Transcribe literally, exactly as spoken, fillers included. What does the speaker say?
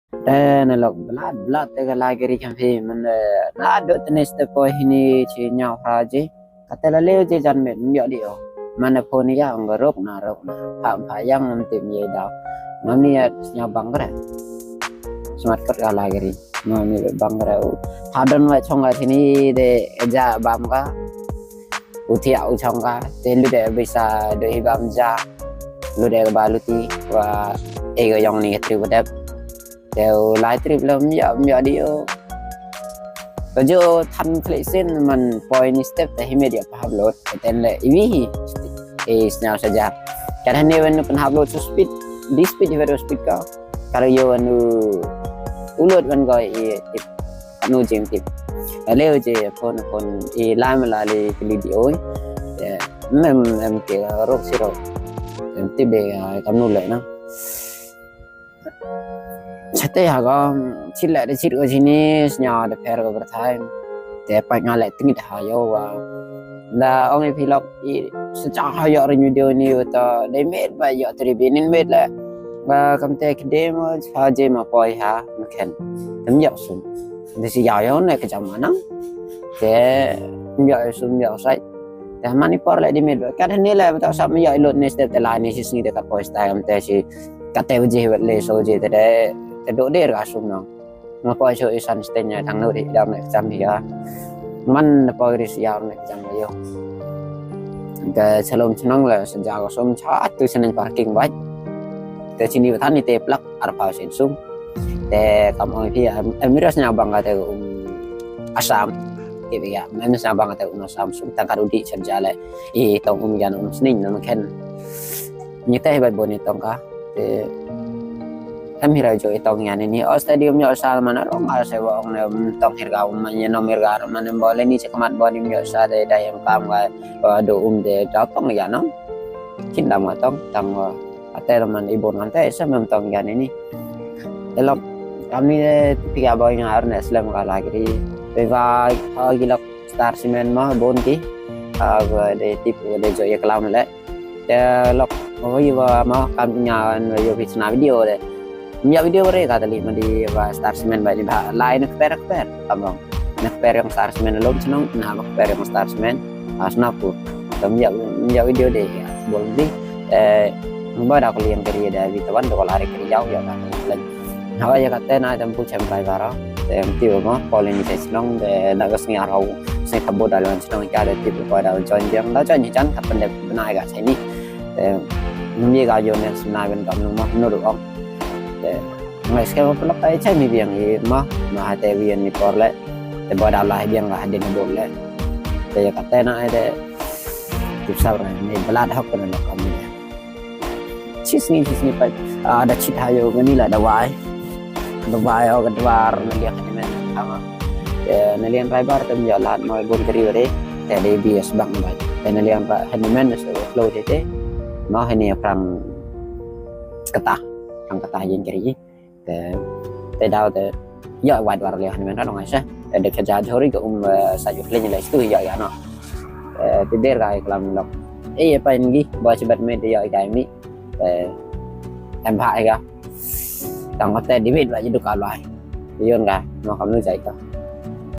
Te na lok blat blat te ka la gari kam phi man, eh, na do tenis te poi hini chi nyau hra ji. Kate la leo je jan met mbio di o. Mane phone ya ong rok na rok na. Pha pha yang ngam tim ye dau. Ngam ni ya snya bang kre. Smat kot ka la gari. Ngam ni bang kre u. Pha don wa chong ka hini de eja bam ka. U thia u chong ka. Te lu de bisa do hi bam ja. Lu de ba lu ti wa e ga yong ni tri wa dep. Te u lai trip la mbio mbio di o. Ka jo than klik sin man poi ni step te hi media pa upload. Ten le iwi hi. E snya saja. Kan hane wan kan upload so speed. Di speed hi wan speed ka. Kar yo wan u load wan ko i tip. Anu jing tip. Ale je phone phone i lai ma lai kli di oi. Mem em ke rok siro. Em tip de kam nu le na. Chate ha ga chit le de chit ko jinis nya de pher ko berthai. Te pa nga le tingit ha yo wa. Da ong e pilok i secha ha yo rin video ni uta de met ba yo tri binin met le. Ba kam te kede ma cha je ma poi ha mken. Tem yo sum. De si ya yo ne ke jam anang. Te yo sum yo sai. Te mani por le di met ba. Ka de ni le ba ta sa mi yo lot ni step te la ni si sni de ka poi sta kam te si. Kate uji wet le so je te de te do der ga sum no. Nga poi so isan stenya tang no ri dam ne jam dia. Man ne poi ri sia ne jam yo. Ke chalom chnong le seja ko sum cha tu senen parking bai. Te chini batan ni te plak arpa sen sum. Te kam ong phi em miras nya bang kate um Assam. Ke ya men nya bang kate um Assam sum tang ka rudi seja le. I tong um yan um sning na mken. Ni te bai boni tong ka. Te em hira jo i tong yan ni o stadium yo sa mana rong a se wa ong ne tong hirga um man ye nom hirga man em bole ni che kamat boni yo sa de da em kam ga do um de da tong ya no. Kin da ma tong tang wa ate man i bon ante se mem tong yan ni. Elok kami de tiga boy nga ar ne slem ka lagri. Beva ha gilok star cement ma bon ki. Ha de tip de jo ye klam le. Te lok oi wa ma kam nya yo phi sna video de. Mya video re ka tali ma di wa star cement ba di ba lai na kper kper kam long. Na kper yang star cement lom chnong na ba kper yang star cement. As na ku. Kam ya ya video de bol di. Eh ba da ko liang kri de bi tawan do ko lari kri yau ya ka. Hawa ya kate na dam pu chem driver. Te em ti ma poli ni se chnong de na ga sngi arau se ka boda lan chnong ka de ti ko da join yang da join chan ka pen de na ga se ni. Te mi ga yo ne sna ben kam no ma no do ong. Te ngai ske ma pelak ai chai mi biang i ma ma ha te biang ni por le. Te boda la biang ga ha de ni bol le. Te ya kate na ai de tip sa ra ni belad hok na kam ni. Chisni chisni pa ada chit hayo gani la dawai. Dawai o gadwar na liang ni men ama. Na liang driver tem yo lad mo bon kari wari. Te de bi es bang bai. Te na liang pa hani men so flow te te. Ma hani prang kata. Prang kata yin kari. Te te daw te yo wad war liang hani men rong ai sa. Te de kerja jori ke um sa yo kling le stu yo ya no. Te der ga klam lok. Eh pa ngi ba chibat me de yo ga mi. Em ba ga. Tang ko te di bit ba ji du ka lai. Yon ga no kam nu jai ka.